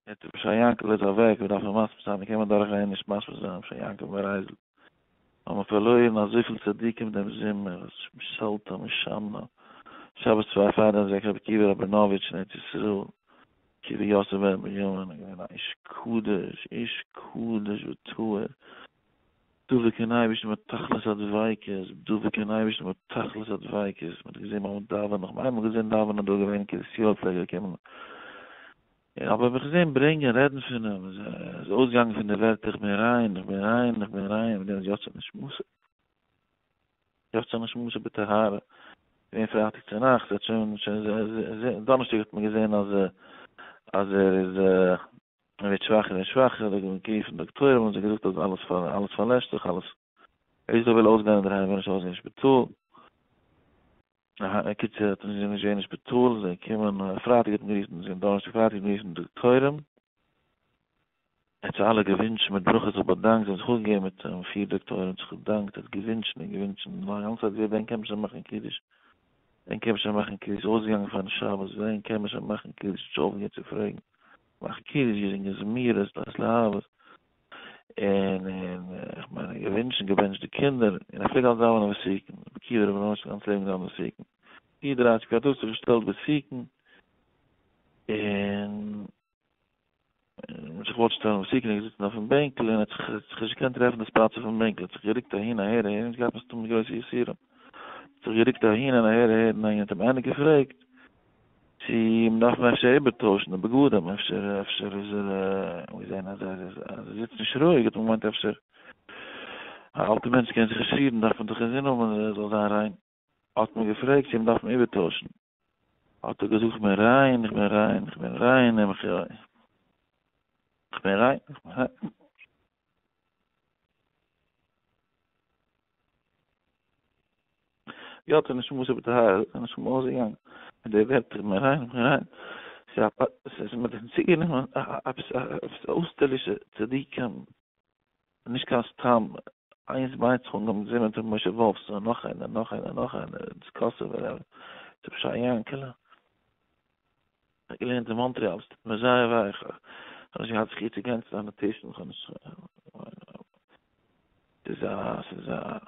יעצט רבי ישעי' יענקל איז אוועק, מ'דארף אים מספיד זיין, מ'קען מען דורך גיין נישט מספיד זיין רבי ישעי' יענקל מרייזל, האבן מיר פארלוירן אזויפיל צדיקים דעם זומער, משלתה משמנה, שבת צוויי פארדעם איז אוועק רבי עקיבא ראבינאוויטש אין ארץ ישראל, עקיבא יוסף בן בנימין, געווען א איש קדוש, איש קדוש וטהור, דבוק אין אייבערשטן בתכלית הדביקות, דבוק אין אייבערשטן בתכלית הדביקות, מ'האט געזען ביים דאווענען, איך האב איינמאל געזען דאווענען דא געווען אין קרית יואל פלעג ער קומען, אבער מיך זען ברענגען רעדן פון אים, איז אויסגעגאנגען פון די ווערטער איך בין ריין, איך בין ריין, איך בין ריין, מיט דעם איז יצא נשמתו, יצא נשמתו בטהרה, געווען פרייטאג צונאכטס, ער האט שוין, שוין, דאנערשטאג האט מען געזען אז אז ער איז, ער ווערט שוואכער און שוואכער, האט מען גערופן דאקטוירים האבן זיי געזאגט אז אלעס אלעס פארלעשט זיך, אלעס, ער זאגט ער וויל אויסגיין אינדערהיים, ער וויל נישט ארויסגיין אין שפיטאל. אהה, קיצור האט מען נישט געווען אין שפיטאל, זיי קומען פרייטאג האט מען גערופן, זיי דאנערשטאג פרייטאג האט מען גערופן דאקטוירים, ער האט זיי אלע געווינטשן מיט ברכות זיך באדאנקט, זיי האבן זיך אפגעגעבן מיט אים, פיר דאקטוירים האט זיך געדאנקט, ער האט געווינטשן און געווינטשן, נאך א גאנצע צייט געווען ווען קען מען שוין מאכן קידוש, ווען קען מען שוין מאכן קידוש, אויסגעגאנגען פארן שבת, ווען קען מען שוין מאכן קידוש, נישט אויפגעהערט צו פרעגן, מאכן קידוש, געזינגען זמירות, התלהבות. און און איך מיין געווינטשן געבענטשט די קינדער, און ער פלעג אלץ דאווענען ותיקין, רבי עקיבא ראבינאוויטש האט גאנץ לעבן געדאווענט ותיקין, פיר דרייסיג פארטאגס זיך געשטעלט ותיקין, און און זיך געוואלט שטעלן ותיקין, איז געזיצן אויפן בענקל און האט זיך זיך נישט געקענט טרעפן דאס פלאץ אויפן בענקל, האט זיך גערוקט אהין אהער אהין, נישט געהאט מסתמא גרויסע יסורים, האט זיך גערוקט אהין און אהער אהער און אהין, האט אים איינער געפרעגט צו מ'דארף אים אפשר איבערטוישן די בגדים, אפשר אפשר איז ער געזען אז ער איז אז ער זיצט נישט רואיג האט מען געמיינט אפשר א אלטע מענטש קען זיך נישט פירן דארף מען דאך אינזין האבן אז ער זאל זיין ריין, האט מען געפרעגט צו מ'דארף אים איבערטוישן, האט ער געזאגט כ'בין ריין כ'בין ריין כ'בין ריין כ'בין ריין כ'בין ריין. יא האט ער נישט מוסר בטהרה, איז נישט אויסגעגאנגען מיט די ווערטער איך בין ריין איך בין ריין, ס'איז מיר דאך צוגענומען עפעס עפעס אויסטערלישע צדיקים, נישט קיין סתם איינס ביי איינס אנגעהויבן זעהן מיט ר' משה וואלפסאן נאך איינער נאך איינער נאך איינער דאס קאסובער רבי, ר' ישעי' יענקעלע. כ'האב געלערנט אין מאנטריאל, ס'טוט מיר זייער וויי, כ'האב נישט געהאט זכי' צו גיין צו זיינע טישן, כ'האב נישט, ס'איז א, ס'איז א,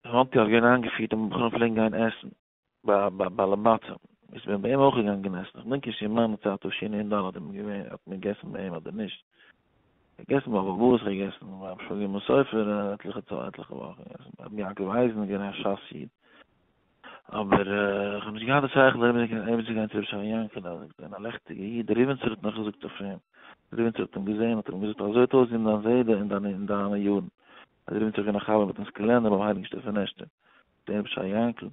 אין מאנטריאל איז געווען איינגעפירט אז בחורים פלעגן גיין עסן ביי ביי בעלי בתים, איז מען ביי אים אויך געגאנגען עסן, כ'דענק נישט אין מיינע צייט תשנ ד האט מען געווען, האט מען געגעסן ביי אים אדער נישט, געגעסן ביי באבוב, כ'האב געגעסן ביי רבי שלמה סופר עטליכע עטליכע וואכן, געגעסן ביי רבי יעקב אייזן, געווען א שס איד. אבער איך האב נישט געהאט די שכל אריבערצוגיין צו רבי שרון יענקעלע, ער איז געווען א לעכטיגער איד, דער ריבניצער האט נאך געזאגט אויף אים, דער ריבניצער האט אים געזען האט ער אים געזאגט אזוי האט אויסגעזען דיין זיידע אין דיינע אין דיינע יארן, אז דער ריבניצער איז געווען א חבר מיטן סקולענער ביים הייליגן שטעפענעשטער, דער רבי שרון יענקל.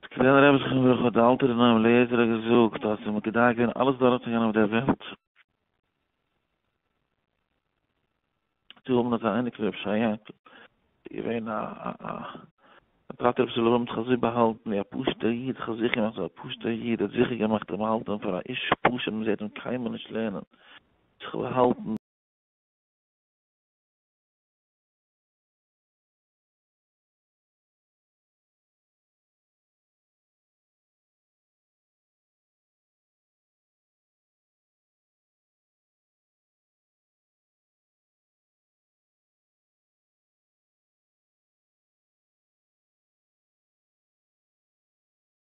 סקולענער רבי זכרונו לברכה האט דער אלטער ר' נועם אליעזר האט געזאגט אז עס איז מיר כדאי געווען אלעס דורכצוגיין אויף דער וועלט, צו האבן אזא אייניקל רבי ישעי' יענקל איז געווען א א א א טאטע רבי זאל האבן זיך אזוי באהאלטן ווי א פשוט'ער איד זיך זיכער געמאכט אזא פשוט'ער איד האט זיכער געמאכט אז מ'האלט אים פאר א איש פשוט מ'זעט אים קיינמאל נישט לערנען זיך באהאלטן.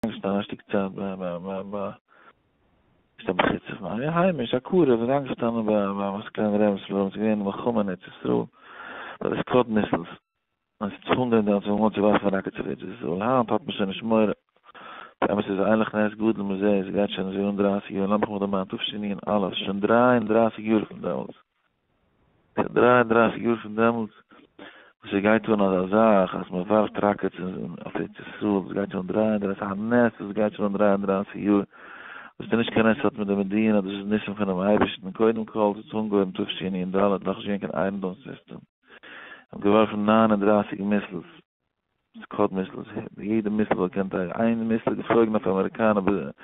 איינגעשטאנען א שטיק צייט ביי ביי ביי ביי נישט א מחוצף נאר א היימיש א קרוב איז איינגעשטאנען ביי ביי סקולענער רבי ס'איז געווען מלחמה אין ארץ ישראל ביי די סקאד מיסלס און ס'האט זיך אנגעהויבן דארט זיי האבן אנגעהויבן צו ווארפן rockets אויף ארץ ישראל היינט האט מען שוין נישט מורא באמת איז אין לך נס גדול מזה עס גייט שוין אזוי אן דרייסיג יאר לאמיך מיך דערמאנען תשנ א ס'איז שוין 33 יאר פון דעמאלטס ס'איז 33 יאר פון דעמאלטס וואס עס גייט אן אזא זאך אז מען ווארפט rockets אויף ארץ ישראל דאס גייט שוין אן 33 א נס וואס גייט שוין אן 33 יאר דאס איז נישט קיין נס האט מיט די מדינה דאס איז ניסים פונעם אייבערשטן קודם כל ס'האט זיך אנגעהויבן תשנ ד נאכנישט געווען קיין Iron Dome סיסטעם האבן געווארפן 39 מיסלס Scud missiles, יעדע מיסל וואלט געקענט איין מיסל געפלויגן אויף אמעריקאנע אויף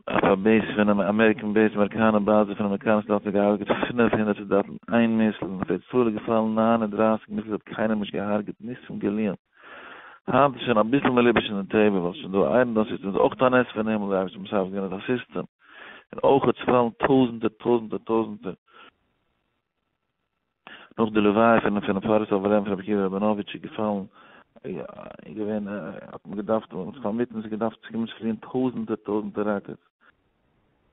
א base פון American base, אמעריקאנע באזע פון אמעריקאנע סאלדאטן געהארגעט 500 סאלדאטן, איין מיסל, און אויף ארץ ישראל איז געפאלן 39 מיסלס האט קיינעם נישט געהארגעט, ניסים גלויים. היינט איז שוין אביסל מלובש אין די טבע ווייל ס'איז שוין דא Iron Dome סיסטעם איז אויך א נס פון הימל, די אייבערשטער האט מסדר געווען אזא סיסטעם. און אויך עס פאלן טויזנטער טויזנטער טויזנטער. נאך די לוויה פונעם פונעם פאריסאווער רבי'ן פון רבי עקיבא ראבינאוויטש איז געפאלן איז געווען האט מען געדארפט פארמיטן ס'איז געדארפט צו קומען צו פליען טויזנטער טויזנטער rockets.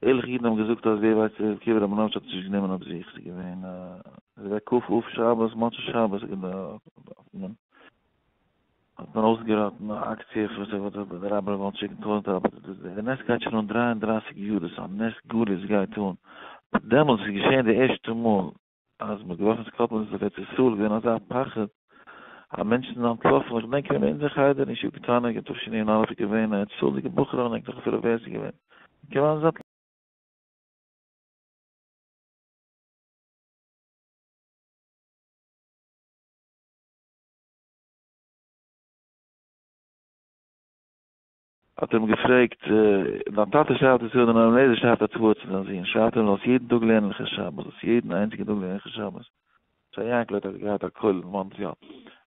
ערליכע אידן האבן געזאגט אז ווער ווייסט רבי עקיבא ראבינאוויטש האט עס נישט גענומען אויף זיך ס'איז געווען ס'איז געווען כ' אב שבת מוצאי שבת האט מען האט מען אויסגעראטן א אקציע פון וואס די רבי וואלט שיקן טויזנטער אבער די נס גייט שוין אן 33 יאר דאס איז א נס גלוי עס גייט אן דעמאלטס איז געשען די ערשטע מאל אז מ'האט געווארפן סקאטלענד אויף ארץ ישראל איז געווען אזא פחד אז מענטשן זענען אנטלאפן איך געדענק אין אונזער חדר אין ישיבה קטנה אין תשנ"א איז געווען א ארץ ישראל'דיגע בחור איך געדענק נאך אפילו ווער עס איז געווען געווען האט ער אים געפרעגט, דיין טאטע שרייבט עס דער נועם אליעזר שרייבט א צוואה צו זיין זון, שרייבט אים זאלסט יעדן טאג לערנען הלכות שבת, זאלסט יעדן איינציגן טאג לערנען הלכות שבת. ר' יענקל האט געהאט א כולל אין מאנטריאל,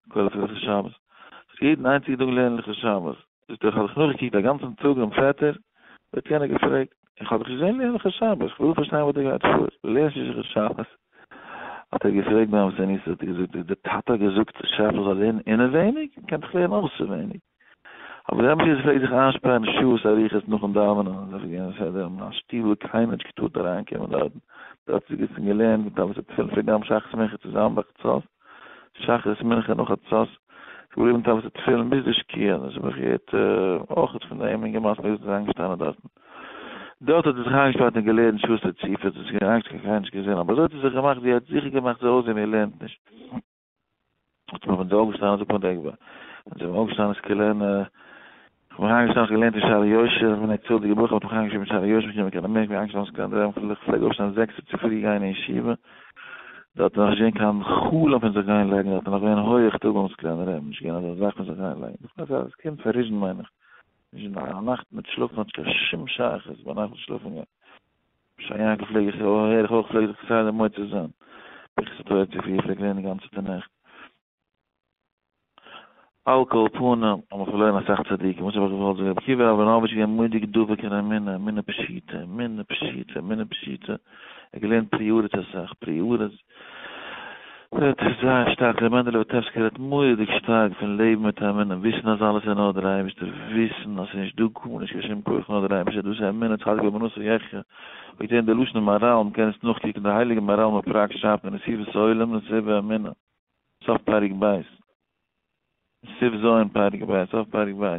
כולל פון הלכות שבת, זאלסט יעדן איינציגן טאג לערנען הלכות שבת. זאגט ער, איך האב דיך נאכגעקוקט א גאנצן טאג דעם פעטער, האט יענער געפרעגט, איך האב דיך נישט געזען לערנען הלכות שבת, איך וויל פארשטיין וואס דא גייט פאר, דו לערנסט נישט הלכות שבת? האט ער געפרעגט ביים סעניסט, האט ער געזאגט, דער טאטע האט געזאגט שרייבט איך זאל לערנען אינעווייניג, מען קען דאך לערנען אויסעווייניג. אבער דער רבי פלעגט זיך איינשפארן שעות אריכות נאכן דאווענען, און זיך געגעבן סדר אין א שטיבל, קיינער האט נישט געטארט אריינקומען דארטן, דארט איז געזיצן געלערנט מיט טלית ותפילין, פלעגט דאווענען שחרית מנחה צוזאמען ביי חצות, שחרית מנחה נאך חצות, איז געבליבן טלית ותפילין ביז די שקיעה, דאס האב איך געהערט אויך פון דעם אינגערמאן וואס איז איינגעשטאנען דארטן. דארט האט ער זיך איינגעשפארט און געלערנט שעות רציפות, עס איז געווען איינגעשטאנען קיינער נישט געזען, אבער אזוי האט ער זיך געמאכט ווי ער האט זיכער געמאכט זאל אויסזען ווי ער לערנט נישט. האט מען ווען זיי אויפגעשטאנען זאגט מען דער ווען זיי זענען אויפגעשטאנען איז געלערנט איך בין איינגעשטאנען איך געלערנט אין שערי יושר איך בין א צדיק'דיגע בחור האט מיך איינגעשריבן אין שערי יושר איך בין קיין אמעריקע איינגעשטאנען ס'קען דרײַ איך פלעג אויפשטיין זעקס צופרי גיין אין ישיבה דארט איז נאך נישט געווען קיין חלום פון זיך גיין לייגן דארט איז נאך געווען הויעך טאג ביים סקולענער רבי'ן נישט געווען אזא זאך פון זיך גיין לייגן איך ווייס אז עס קומט פון ריזשין מיין איך נישט א נאכט מיט שלאפן האט נישט קיין שום שייכות ביינאכט מיט שלאפן גיין. ר' יענקל פלעג איך הער איך אויך פלעג זיך כסדר מוצא זיין ברכת התורה צופרי פלעג לערנען גאנצעטע נעכט. על כל פנים האבן מיר פארלוירן אסאך צדיקים, וואס האב איך געוואלט זאגן, רבי עקיבא ראבינאוויטש איז געווען מורא'דיג דבוק אין אמונה, אמונה פשוטה, אמונה פשוטה, אמונה פשוטה, ער האט געלערנט פרי הארץ אסאך, פרי הארץ רעדט זייער שטארק, ר' מענדעלע וויטעפסקער רעדט מורא'דיג שטארק פון לעבן מיט אמונה, וויסן אז אלעס איז נאר דער אייבערשטער, וויסן אז ס'איז נישט דא גארנישט קיין שום כח נאר דער אייבערשטער, דאס איז אמונה, צדיק באמונתו יחיה, וועגן דעם די לשון מהר"ל, מ'קען עס נאכקוקן, דער הייליגער מהר"ל מפראג שרייבט אין נתיבות עולם נתיב האמונה, סוף פרק ב', סעיף ז' פרק ב', סוף פרק ב',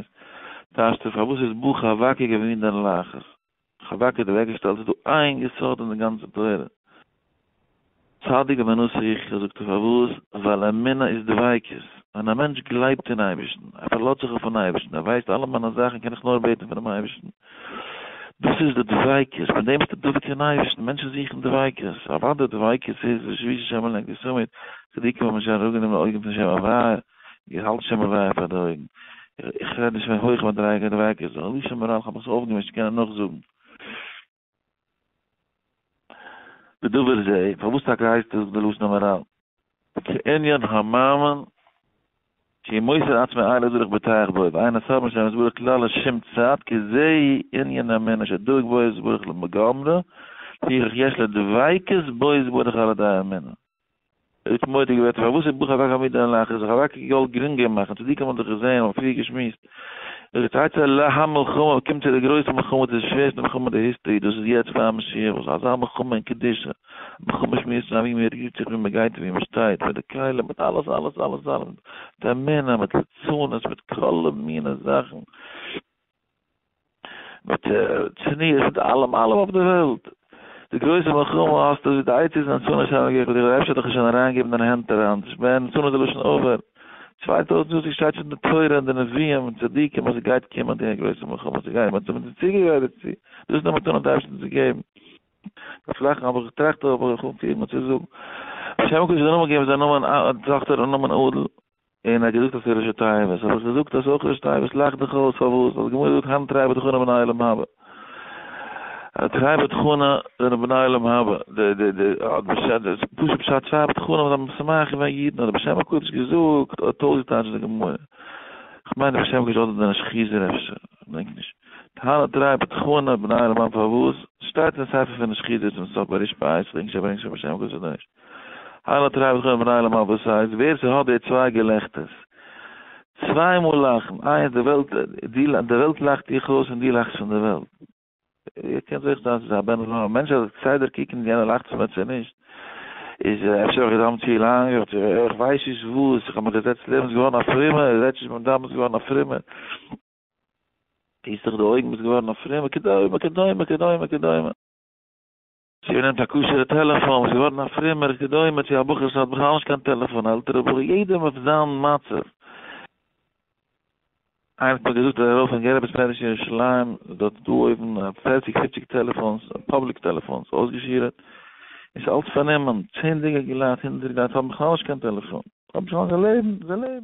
טייטשט ער פארוואס איז בא חבקוק געווען דער לחץ? חבקוק האט אוועקגעשטעלט ס'איז דא איין יסוד אין די גאנצע תורה, צדיק באמונתו יחיה, זאגט ער פארוואס? ווייל אמונה איז דביקות, ווען א מענטש גלייבט אין אייבערשטן, ער פארלאזט זיך אויפן אייבערשטן, ער ווייסט אלע מיינע זאכן קען איך נאר בעטן פונעם אייבערשטן, דאס איז די דביקות, מיט דעם ביסטו דבוק אין אייבערשטן, מענטשן זוכן דביקות, אוודאי דביקות איז ושויתי השם לנגדי תמיד, צדיקים האבן שוין אראפגענומען די אויגן פון שם הוויה, געהאלטן שם הוויה פאר די אויגן, איך רעד נישט פון הויכע מדריגה דביקות, נאר לשון מהר"ל, כ'האב עס אויפגעמישט צו קענען נאכזאגן. בדבר זה, פארוואס טאקע הייסט עס די לשון המהר"ל? כענין המאמין שהוא מוסר עצמו אליו יתברך בוטח בו, ואין הסר משם יתברך כלל לשום צד, כי זה ענין האמונה שדבק בו יתברך לגמרי, לפיכך יש לו דביקות בו יתברך על ידי האמונה. ער האט מודה געווען פארוואס איז ברוך אוועק עמידה אין לאך איז זיך אוועק געוואלט גרינגער מאכן צדיקים האבן דאך געזען האבן פריער געשמועסט רצה להמלחמה קומט צו די גרויסע מלחמה די שווערסטע מלחמה אין די history דאס איז יעצט פאר משיח וואס אזא מלחמה אין קדושה מלחמה שמועסט זיין ווי מען רירט זיך ווי מען גייט ווי מען שטייט מיט די כלים מיט אלעס אלעס אלעס אלעס מיט אמונה מיט ליצנות מיט כל מיני זאכן. מיט צניעות מיט אלעם אלעם אויף די וועלט, די גרויסע מלחמה האסטו ווי די עצה איז נצנו שם געגעבן דיך, דער אייבערשטער האט דיך שוין אריינגעגעבן אין דיינע הענט אריין, בן נצנו איז א לשון עבר, 2000 יאר צוריק שטייט שוין אין די תורה און די נביאים און צדיקים אז ס'גייט קומען די גרויסע מלחמה, ס'גייט, מ'האט זיך צוגעגרייט דערצו, דאס איז די מתנה האט דער אייבערשטער אונז געגעבן. דארף לאכן האב איך געטראכט אבער איך האב פירמע צו זאגן. בשם הקדוש האט ער נאמען געגעבן זיין נאמען טאכטער א נאמען אדל. און ער האט געזאגט אז ס'איז ראשי תיבות, האב איך געזאגט אז ס'איז אויך ראשי תיבות, לאך דיך אויס, פארוואס? ווייל די גמרא זאגט הן תרי בדחנא בני עולם הבא. תרי בדחנא זענען בני עולם הבא, די די די די פשוט פשט תרי בדחנא זענען משמח געווען אידן, האט דער בעל שם הקדוש געזאגט, האט אויסגעטייטשט די גמרא, כ'מיין דער בעל שם הקדוש אדער דער נשכיזער אפשר, כ'דענק נישט. הנהו תרי פתחני בני למאן פארוואס? שטייט אין ספר פון די שחיטה צום סוף ביי ריש פאות, כ'דענק נישט ער ברענגט שוין בשם גאט אדער נישט. הנהו תרי פתחני בני למאן וואס הייסט ווער ס'האט די צוויי געלעכטערס צוויי מאל לאכן, איינס די וועלט די וועלט לאכט דיך אויס און דו לאכסט פון די וועלט. איר קענט זיך זיין ס'איז א בן עולם, א מענטש זאל כסדר קוקן יענער לאכט פון מיר צו נישט, איז אפשר האב איך געדאווענט צו לאנג, איך ווייס נישט וואס, איך האב מיך געזעצט לערנען, ביסט געווארן א פרומער, רעדסט נישט ביים דאווענען ביסט געווארן א פרומער, היסט דיך די אויגן ביסט געווארן א פרומער, כדומה כדומה כדומה כדומה. צו ער נעמט א כשר'ע טעלעפאן, ביסט געווארן א פרומער, כדומה צו א בחור וואס האט בכלל נישט קיין טעלעפאן, א עלטערע בחור, יעדער אויף זיין מצב. איינער האט מיר געזאגט אז ער ארויף אין גערער בית מדרש אין ירושלים, דארט איז דא אויבן פערציג פופציג טעלעפאנס, public טעלעפאנס, אויסגעשירעט, און ס'איז אלץ פארנומען, צענדליגער געלייט, הונדערטער געלייט האבן בכלל נישט קיין טעלעפאן, האבן שוין, זיי לעבן, זיי לעבן.